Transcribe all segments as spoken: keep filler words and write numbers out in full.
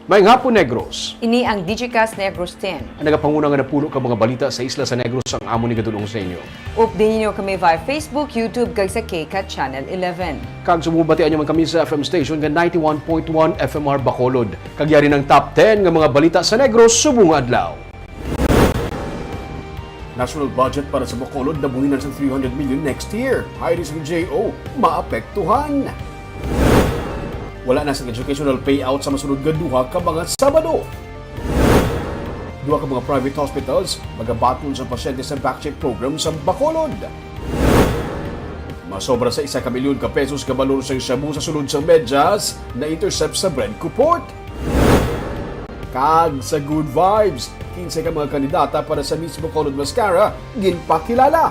Maayong hapon, Negros. Ini ang Digicast Negros ten. Ang nagapanguna nga napulo ka mga balita sa isla sa Negros ang amo ni gadulong sa inyo. Updi ninyo kami via Facebook, YouTube, kag sa K-Cat Channel eleven. Kag subong mabatian nyo man kami sa F M station nga ninety-one point one F M R Bacolod. Kag yari ang top ten nga mga balita sa Negros subong adlaw. National budget para sa Bacolod nabuhinan sa three hundred million next year. Hayri sang J O, maapektuhan. Wala na sang educational payout sa masunod nga duha ka mga Sabado. Duha ka mga private hospitals magabaton sa pasyente sa Backcheck program sa Bacolod. Masobra sa isa ka milyon ka pesos ka balor sang shabu sa sulod sang medyas na-intercept sa Bredco Port. Kag sa Good Vibes, kinse ka mga kandidata para sa Miss Bacolod Mascara ginpakilala.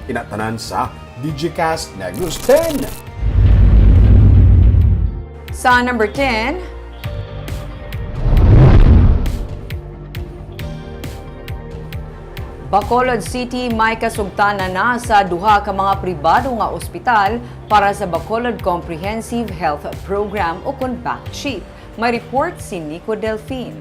Ina tanan sa Digicast Negros ten. Sa number ten, Bacolod City may kasugtanan na sa duha ka mga pribado nga ospital para sa Bacolod Comprehensive Health Program ukon BACCHIP. May report si Nico Delfin.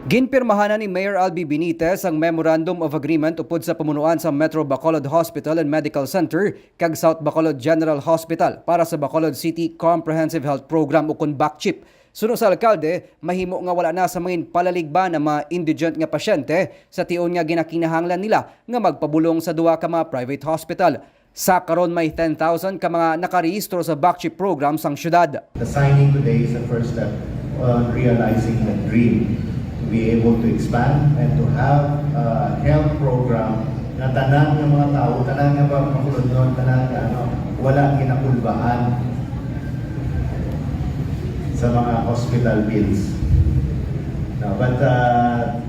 Ginpirmahan na ni Mayor Albi Benitez ang Memorandum of Agreement upod sa pamunuan sa Metro Bacolod Hospital and Medical Center kag South Bacolod General Hospital para sa Bacolod City Comprehensive Health Program ukon BACCHIP. Suno sa alkalde, mahimo nga wala na sa mga palaligban ang mga indigent nga pasyente sa tion nga ginakinahanglan nila nga magpabulong sa duha ka mga private hospital. Sa karon may ten thousand ka mga nakarehistro sa BACCHIP program sang syudad. The signing today is the first step on realizing that dream, to be able to expand and to have a health program na tanan nga mga tawo, tanan nga mga Bacolodnon, tanan nga ano, wala ginakulbahan sa mga hospital bills. No, but uh,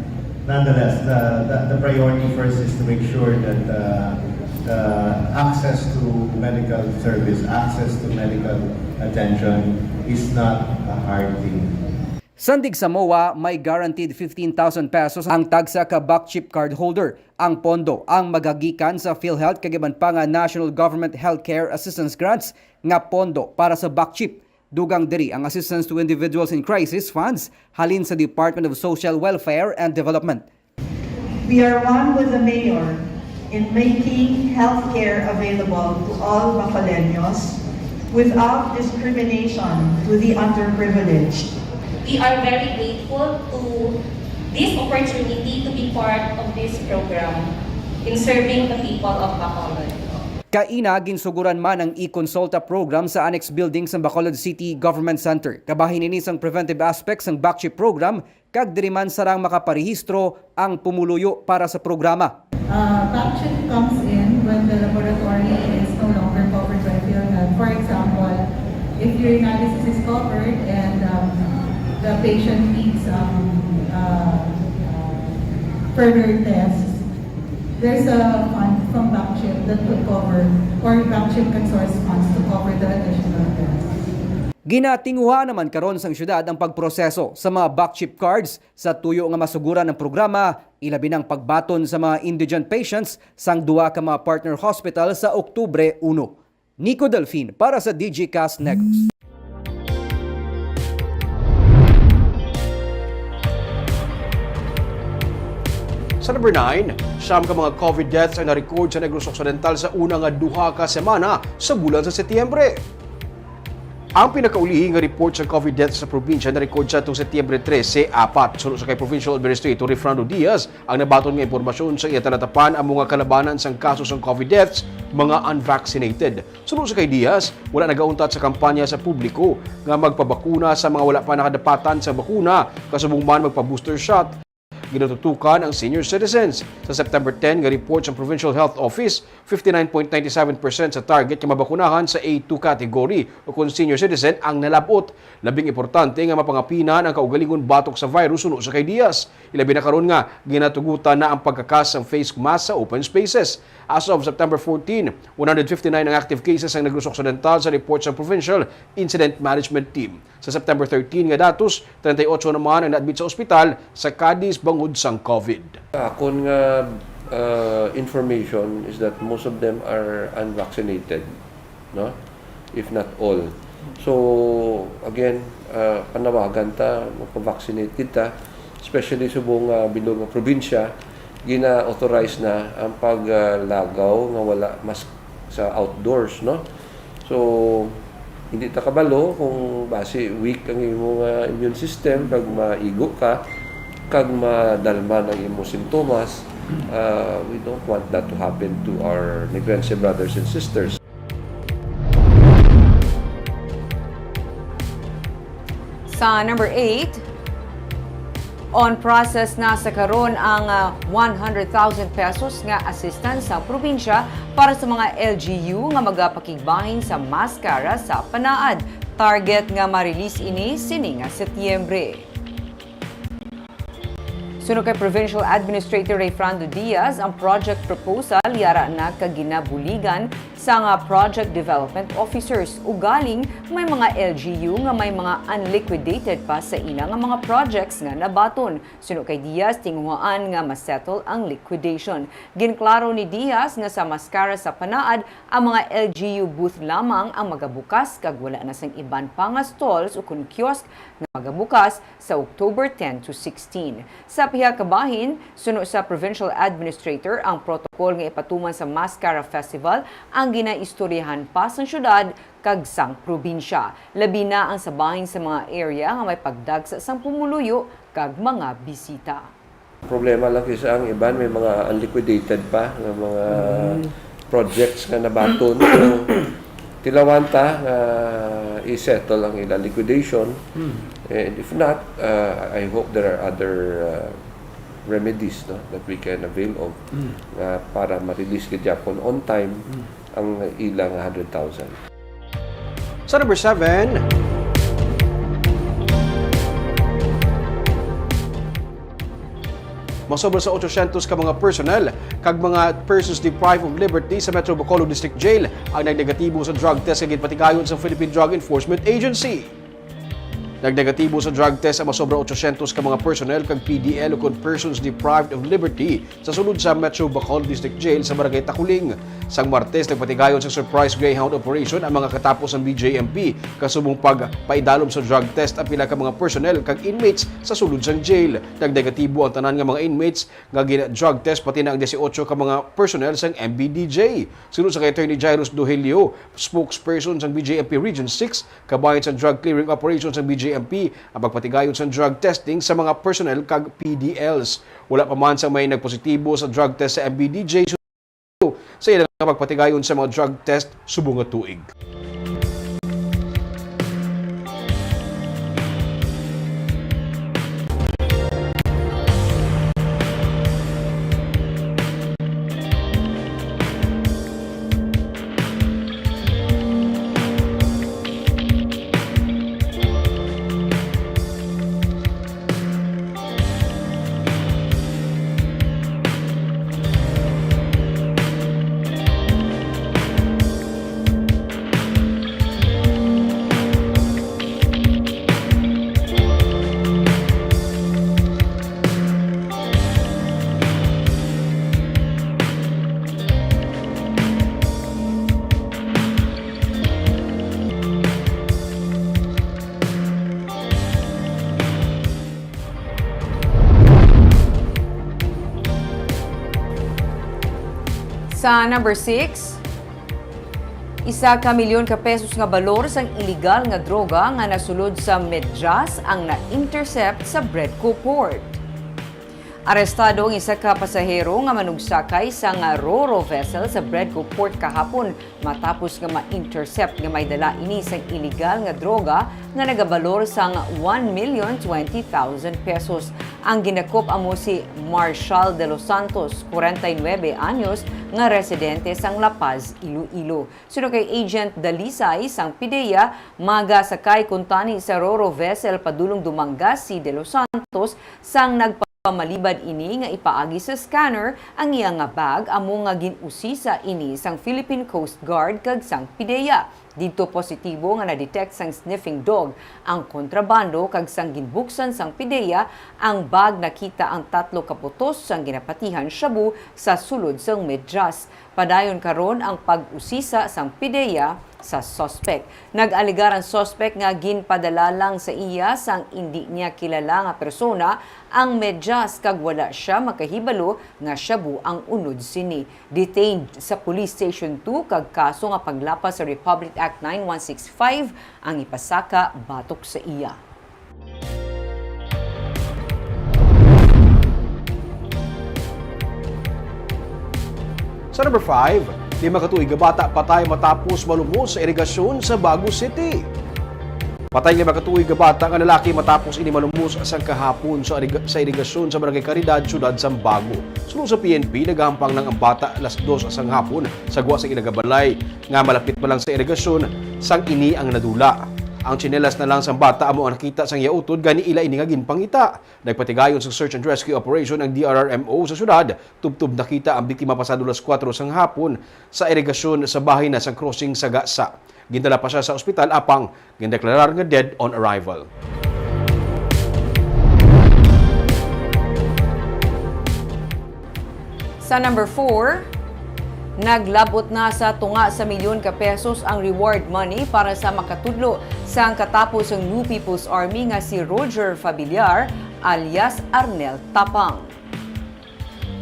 nonetheless, the, the, the priority first is to make sure that uh, uh, access to medical service, access to medical attention is not a hard thing. Sandig sa MOA, may guaranteed fifteen thousand pesos ang tagsa ka BACCHIP cardholder. Ang pondo ang magagikan sa PhilHealth kag iban pa nga National Government Healthcare Assistance Grants nga pondo para sa BACCHIP. Dugang diri ang assistance to individuals in crisis funds halin sa Department of Social Welfare and Development. We are one with the mayor in making healthcare available to all Bacoleños without discrimination to the underprivileged. We are very grateful to this opportunity to be part of this program in serving the people of Bacolod. Kaina, ginsuguran man ang e-consulta program sa Annex Building sa Bacolod City Government Center. Kabahin ini sang preventive aspect sang BACCHIP program kag diri man sarang makaparehistro ang pumuluyo para sa programa. Uh, BACCHIP comes in when the laboratory is no longer covered by PhilHealth. For example, if urinalysis is covered and um, the patient needs um, uh, further tests, there's a fund from BACCHIP that could cover, or BACCHIP can source funds to cover the additional tests. Ginatinguha naman karon sang syudad ang pagproseso sa mga BACCHIP cards sa tuyo nga masuguran ang programa, ilabi nang pagbaton sa mga indigent patients sang duha ka mga partner hospital sa Oktubre uno. Nico Delfin para sa Digicast Negros. Sa number nine, siyam ka mga COVID deaths ang na-record sa Negros Occidental sa una nga duha ka semana sa bulan sa Setyembre. Ang pinakaulihi nga report sa COVID deaths sa probinsya na-record sa atong Setyembre trese, apat. Suno sa kay Provincial Administrator Refrando Diaz, ang nabaton nga impormasyon sa iya talatapan amo nga kalabanan sang kaso sang COVID deaths, mga unvaccinated. Suno sa kay Diaz, wala nagauntat sa kampanya sa publiko nga magpabakuna sa mga wala pa nakadapatan sa bakuna, kasubong man magpa-booster shot. Ginatutukan ang senior citizens. Sa September ten nga report sa Provincial Health Office, fifty-nine point nine seven percent sa target nga mabakunahan sa A two category o kon senior citizen ang nalab-ot. Labing importante nga mapangapinan ang kaugalingon batok sa virus suno sa kay Diaz. Ilabi na karon nga ginatugutan na ang pagkakas sang face mask sa open spaces. As of September fourteen, one hundred fifty-nine ang active cases sa Negros Occidental sa report sa Provincial Incident Management Team. Sa September thirteen nga datos, treinta y ocho naman ang na-admit sa ospital sa Cadiz bangod sang COVID. Akon nga uh, information is that most of them are unvaccinated, no? If not all. So, again, ah, panawagan ta, magpa-vaccinate kita, especially subong nga bilog nga probinsya, gina-authorize na ang paglagaw nga wala mask sa outdoors, no? So, hindi ta kabalo kung basi weak ang imong, ah, immune system, kag maigo ka, kag madalman ang imong sintomas. Ah, we don't want that to happen to our Negrense brothers and sisters. Sa number eight, on process na sa karon ang, ah, one hundred thousand pesos nga assistance sa probinsya para sa mga L G U nga magapakigbahin sa maskara sa Panaad. Target nga ma-release ini sini nga Setyembre. Suno kay Provincial Administrator Rayfrando Diaz, ang project proposal yara na ka ginabuligan sang, ah, project development officers. Ugaling may mga L G U nga may mga unliquidated pa sa ila nga mga projects nga nabaton. Suno kay Diaz, tinguhaan nga ma-settle ang liquidation. Ginklaro ni Diaz nga sa maskara sa Panaad, ang mga L G U booth lamang ang magabukas kag wala na sang iban pa nga stalls ukon kiosk nga magabukas sa October ten to sixteen. Sa pihak kabahin, suno sa provincial administrator, ang protocol nga ipatuman sa Maskara Festival ang ginaistoryahan pa sang syudad kag sang probinsya, labi na ang sa bahin sa mga area nga may pagdagsa sang pumuluyo kag mga bisita. Problema lang kisa ang iban may mga unliquidated pa nga mga projects nga nabaton. So, tilawan ta nga i-settle ang ila liquidation. And if not, uh, I hope there are other uh, remedies, no, that we can avail of nga para ma-release gid gyapon on time ang ila nga hundred thousand. Sa number seven, masobra sa ochocientos ka mga personnel kag mga persons deprived of liberty sa Metro Bacolod District Jail ang nagnegatibo sa drug test nga ginpatigayon sa Philippine Drug Enforcement Agency. Nagnegatibo sa drug test ang masobra ochocientos ka mga personnel kag P D L ukon persons deprived of liberty sa sulod sa Metro Bacolod District Jail sa Barangay Taculing. Sang Martes, nagpatigayon sa surprise greyhound operation ang mga katapos sang B J M P kasubong pagpaidalom sa drug test ang pila ka mga personnel kag inmates sa sulod sang jail. Nagnegatibo ang tanan nga mga inmates nga gin-drug test, pati na ang dieciocho ka mga personnel sang M B D J. Suno sa kay Attorney Jairus Dohelio, spokesperson sang B J M P Region six, kabahin sang drug clearing operation sang B J M P ang pagpatigayon sang drug testing sa mga personnel kag P D Ls. Wala pa man sang may nagpositibo sa drug test sa M B D J sa ila nga pagpatigayon sa mga drug test subong nga tuig. Sa number six, isa ka milyon ka pesos nga balor sang iligal nga droga nga nasulod sa medyas ang na-intercept sa Bredco Port. Arestado ang isa ka pasahero nga manugsakay sang Ro-Ro vessel sa Bredco Port kahapon, matapos nga ma-intercept nga may dala ini sang iligal nga droga nga nagabalor sang one million twenty thousand pesos. Ang ginakop amo si Marshall De Los Santos, kwarenta y nuebe anyos, nga residente sang La Paz, Iloilo. Suno kay Agent Dalisay sang PDEA, magasakay kuntani sa Ro-Ro vessel padulong Dumangas si De Los Santos sang nagpamalibad ini nga ipaagi sa scanner ang iya nga bag amo nga gin-usisa ini sang Philippine Coast Guard kag sang PDEA. Didto positibo nga na-detect sang sniffing dog ang kontrabando kag sang ginbuksan sang PDEA ang bag, nakita ang tatlo ka putos sang ginapatihan shabu sa sulod sang medyas. Padayon karon ang pag-usisa sang PDEA sa suspek. Nag-alegar ang suspek nga ginpadala lang sa iya sang indi niya kilala nga persona ang medyas kag wala sia makahibalo nga shabu ang unod sini. Detained sa Police Station two kag kaso nga paglapas sa Republic Act nine one six five ang ipasaka batok sa iya. Sa number five, lima ka tuig nga bata patay matapos malumos sa irigasyon sa Bago City. Patay ang lima ka tuig nga bata nga lalaki matapos ini malumos sang kahapon sa iriga-, sa irigasyon sa Barangay Caridad, siyudad sang Bago. Suno sa P N P, nagahampang lang ang bata alas dos sang hapon sa gwa sa ila nga balay nga malapit pa lang sa irigasyon sang ini ang nadula. Ang tsinelas na lang sang bata amo ang nakita sang iya utod, gani ila ini nga ginpangita. Nagpatigayon sa search and rescue operation ang D R R M O sa syudad, tubtob nakita ang biktima pasado alas kuwatro sang hapon sa irigasyon sa bahin na sang crossing sa Gasa. Gindala pa sia sa ospital apang gindeklarar nga dead on arrival. Sa number four, naglab-ot na sa tunga sa milyon ka pesos ang reward money para sa makatudlo sang katapo sang New People's Army nga si Roger Fabiliar alias Arnel Tapang.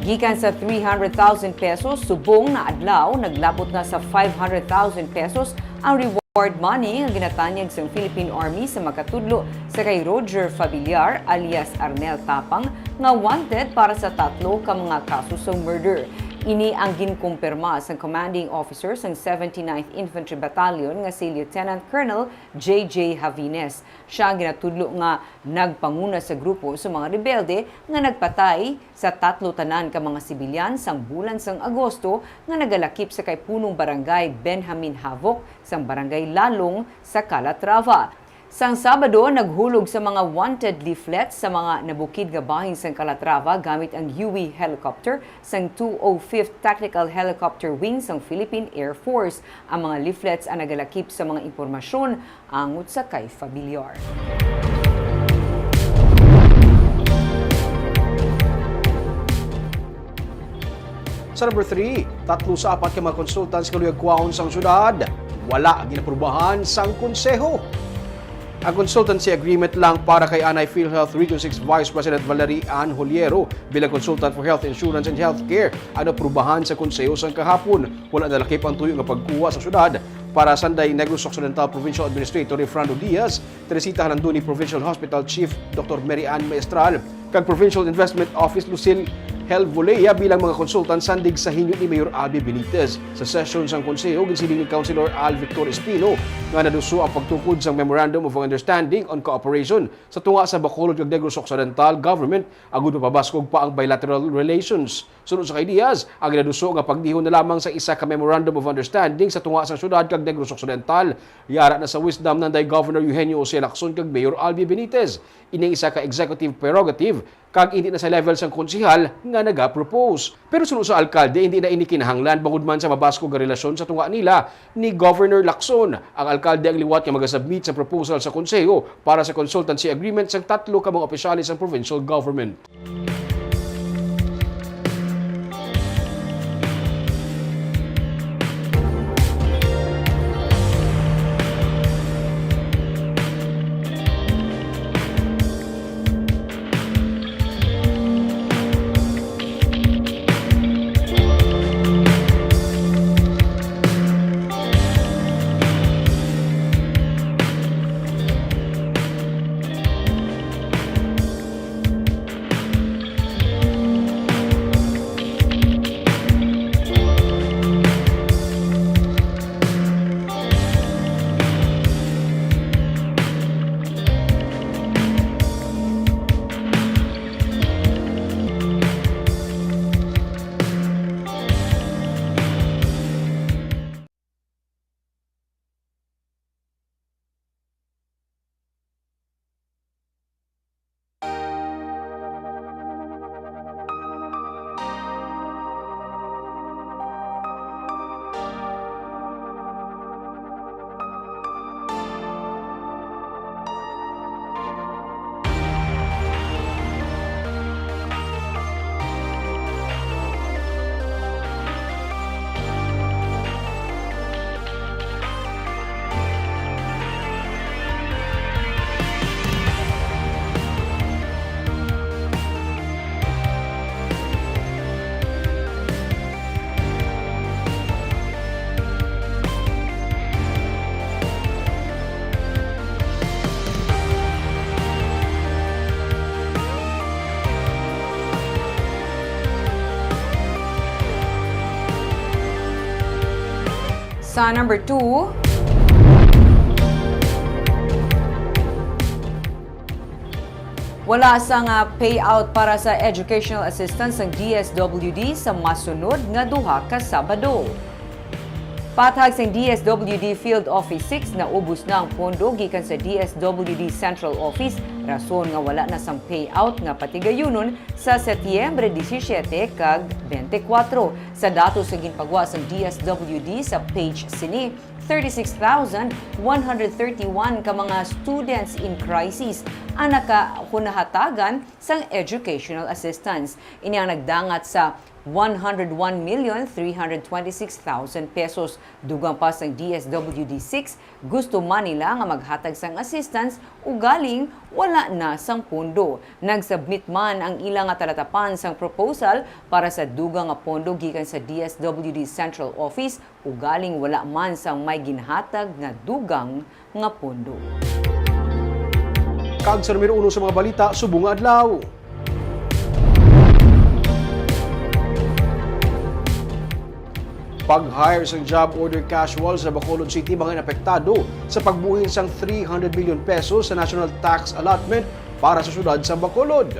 Gikan sa three hundred thousand pesos subong na adlaw, naglab-ot na sa five hundred thousand pesos ang reward money nga ginatanyag sang Philippine Army sa makatudlo sa kay Roger Fabiliar alias Arnel Tapang nga wanted para sa tatlo ka mga kaso sa murder. Ini ang ginkumpirma sang commanding officer sang seventy-ninth Infantry Battalion nga si Lieutenant Colonel J J Javines. Sia ang ginatudlo nga nagpanguna sa grupo sa mga rebelde nga nagpatay sa tatlo tanan ka mga sibilyan sang bulan sang Agosto nga nagalakip sa kay punong barangay Benjamin Havok sang Barangay Lalong sa Calatrava. Sang Sabado, naghulog sa mga wanted leaflets sa mga nabukid nga bahin sang Calatrava gamit ang U E helicopter sang two oh fifth Tactical Helicopter Wing sang Philippine Air Force. Ang mga leaflets ang nagalakip sa mga impormasyon angot sa kay Fabiliar. Sa number three, tatlo sa apat ka mga consultants nga luyag kuhaon sang syudad wala ginaprubahan sang konseho. Ang consultancy agreement lang para kay anay PhilHealth Region six Vice President Valerie Ann Holiero bilang consultant for health insurance and healthcare ang naprubahan sa konseho sang kahapon. Wala nalakip ang tuyo nga pagkuha sa syudad para sanday Negros Occidental Provincial Administrator Refrando Diaz, Teresita Jalandoni Provincial Hospital Chief Doctor Mary Ann Maestral, kag Provincial Investment Office Lucille Helvolea bilang mga konsultan sandig sa hinyo ni Mayor Albie Benitez. Sa session sang konseho, ginsiling ni Councilor Al Victor Espino nga naduso ang pagtukod sang Memorandum of Understanding on Cooperation sa tunga sa Bacolod kag Negros Occidental Government agud mapabaskog pa ang bilateral relations. Suno sa kay Diaz, ang ginaduso nga pagdihon na lamang sa isa ka Memorandum of Understanding sa tunga sa syudad kag Negros Occidental. Yara na sa wisdom nanday Governor Eugenio Jose Lacson kag Mayor Albie Benitez. Ini ang isa ka executive prerogative kag indi na sa level sang konsehal nga naga-propose. Pero suno sa alkalde, indi na ini kinahanglan bangod man sa mabaskog nga relasyon sa tunga nila ni Governor Lacson. Ang alkalde ang liwat nga magasubmit sa proposal sa konseho para sa consultancy agreement sang tatlo ka mga opisyales sang provincial government. Sa number two, wala sang payout para sa educational assistance sang D S W D sa masunod nga duha ka Sabado. Pathag sang D S W D Field Office six, naubos na ang pondo gikan sa D S W D Central Office, rason nga wala na sang payout nga patigayunon sa Setyembre disisiete kag bente kuwatro. Sa datos nga ginpagwa sang D S W D sa page sini, thirty-six thousand one hundred thirty-one ka mga students in crisis ang naka-, nahatagan sang educational assistance. Ini ang nagdangat sa one hundred one million three hundred twenty-six thousand pesos. Dugang pa sang D S W D six, gusto man nila nga maghatag sang assistance, ugaling wala na sang pondo. Nag-submit man ang ila nga talatapan sang proposal para sa dugang nga pondo gikan sa D S W D Central Office, ugaling wala man sang may ginhatag nga dugang nga pondo. Kag sa numero uno sa mga balita subong nga adlaw. Pag-hire sang job order casual sa Bacolod City, mga inapektado sa pagbuhin sang three hundred million pesos sa national tax allotment para sa siyudad sa Bacolod.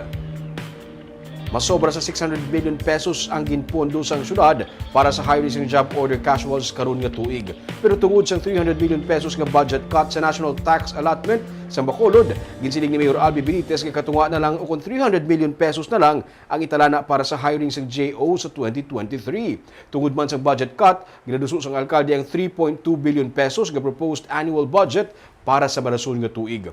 Masobra sa six hundred million pesos ang ginpondo sang siyudad para sa hiring sang job order casuals karon nga tuig. Pero tungod sang three hundred million pesos nga budget cut sa national tax allotment sang Bacolod, ginsiling ni Mayor Albee Benitez nga katunga na lang ukon three hundred million pesos na lang ang italana para sa hiring sang J O sa twenty twenty-three. Tungod man sang budget cut, ginaduso sang alkalde ang three point two billion pesos nga proposed annual budget para sa marason nga tuig.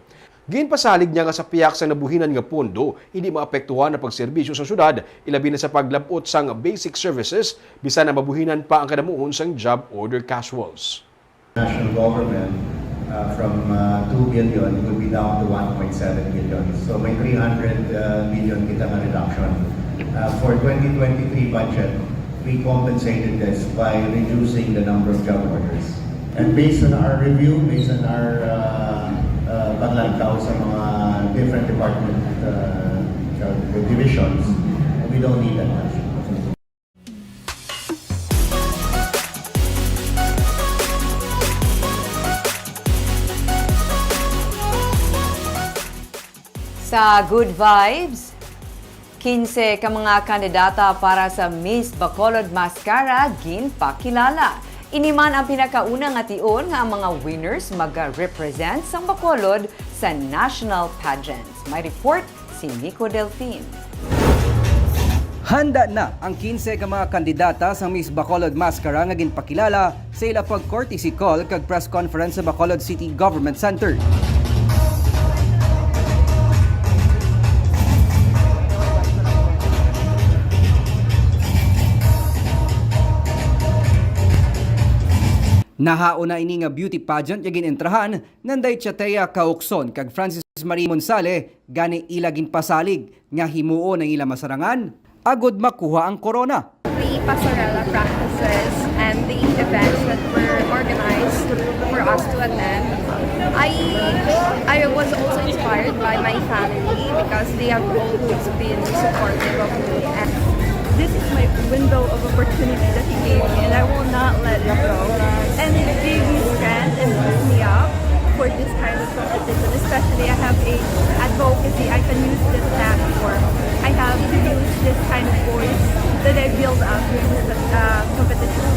Ginpasalig niya nga sa pihak sang nabuhinan nga pondo, hindi maapektuhan ang pagserbisyo sa syudad, ilabi na sa paglab-ot sang basic services, bisan na mabuhinan pa ang kadamuhon sang job order casuals. National government, uh, from, uh, two billion, it will be down to one point seven billion. So may three hundred, uh, million kita nga reduction. Uh, for twenty twenty-three budget, we compensated this by reducing the number of job orders. And based on our review, based on our, uh, uh, paglantaw sa mga different department, uh, uh, divisions, we don't need that much. Sa Good Vibes, kinse ka mga kandidata para sa Miss Bacolod Mascara ginpakilala. Ini man ang pinakauna nga tion nga ang mga winners maga-represent sang Bacolod sa national pageants. May report si Nico Delfin. Handa na ang kinse ka mga kandidata sang Miss Bacolod Mascara nga ginpakilala sa ila pag-courtesy call kag press conference sa Bacolod City Government Center. Nahauna ini nga beauty pageant nga gin-entrahan nanday Chatea Caocson kag Francis Marie Monsale, gani ila ginpasalig nga himuon ang ila masarangan agud makuha ang korona. The pasarela practices and the events that were organized for us to attend, I, I was also inspired by my family because they have always been supportive of me. And this is my window of opportunity that he gave me, and I will not let it go. And it gave me strength and boost me up for this kind of competition, especially I have a advocacy. I can use this platform. I have to use this kind of voice that I build up during this, uh, competition.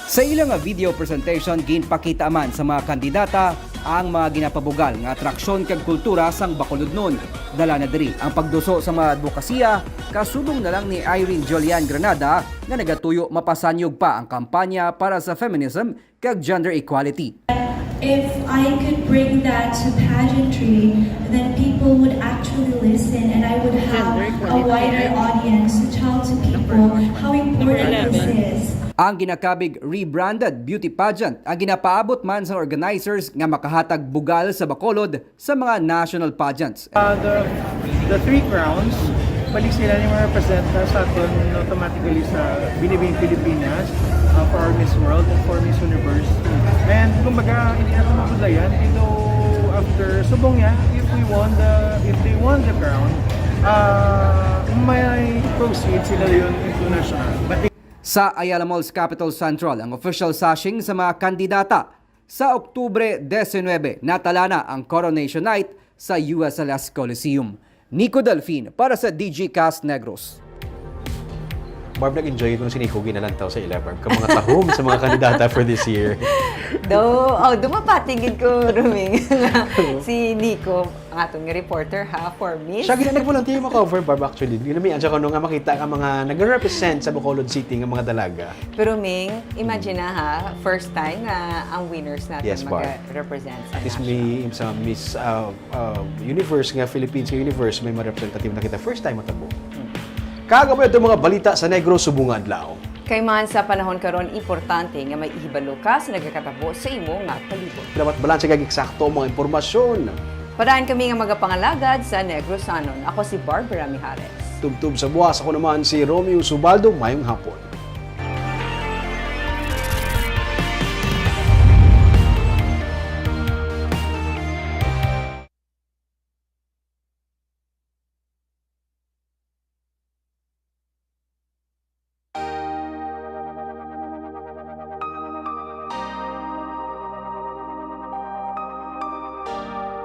Sa ila nga video presentation, ginpakita man sa mga kandidata ang mga ginapabugal nga atraksyon kag kultura sang Bacolodnon. Dala na diri ang pagduso sa mga adbokasiya, kasubong na lang ni Irene Julian Granada nga nagatuyo mapasanyog pa ang kampanya para sa feminism kag gender equality. If I could bring that to pageantry, then people would actually listen and I would have a wider audience to tell to people how important this is. Ang ginakabig rebranded beauty pageant ang ginapaabot man sa organizers nga makahatag bugal sa Bacolod sa mga national pageants. Uh, the, the three crowns, balik sila ni mga representa sa aton automatically sa Binibining Pilipinas, uh, for our Miss World and for Miss Universe. And kumbaga, hindi natin mabudlayan, even though after, subong niya, if we won the, if they won the crown, uh, may proceed sila yun international. But they Sa Ayala Malls Capitol Central ang official sashing sa mga kandidata. Sa Oktubre diecinuebe, natala na ang Coronation Night sa U S L S Coliseum. Nico Delfin para sa D G Cast Negros. Barb, nag-enjoy ko si Nico ginalantaw sa Ayala, Barb. Ka mga tahom sa mga kandidata for this year. Do, oh, dumapatigid ko, Ruming. Si Nico, ang aton nga reporter, ha, for Miss. Siya gina nagvolunteer mo cover, Barb, actually. Ginamian siya ko nga makita ka mga nagre-represent sa Bacolod City nga mga dalaga. Pero Ming, imagine na ha, first time nga ang winners natin Yes, Barb. mag-represent sa At least national. May sa Miss uh, uh, Universe nga Philippines nga Universe, may mga representative na kita. First time matabo. Kag amo ito mga balita sa Negros subong nga adlaw. Kay man sa panahon karon, importante nga may ihibalo ka sa nagakatabo sa imo nga palibot. Dapat balanse kag eksakto ang mga impormasyon. Padaan kami nga magapangalagad sa Negrosanon. Ako si Barbara Mijares. Tubtob sa buwas, ako naman si Romeo Subaldo. Mayong hapon.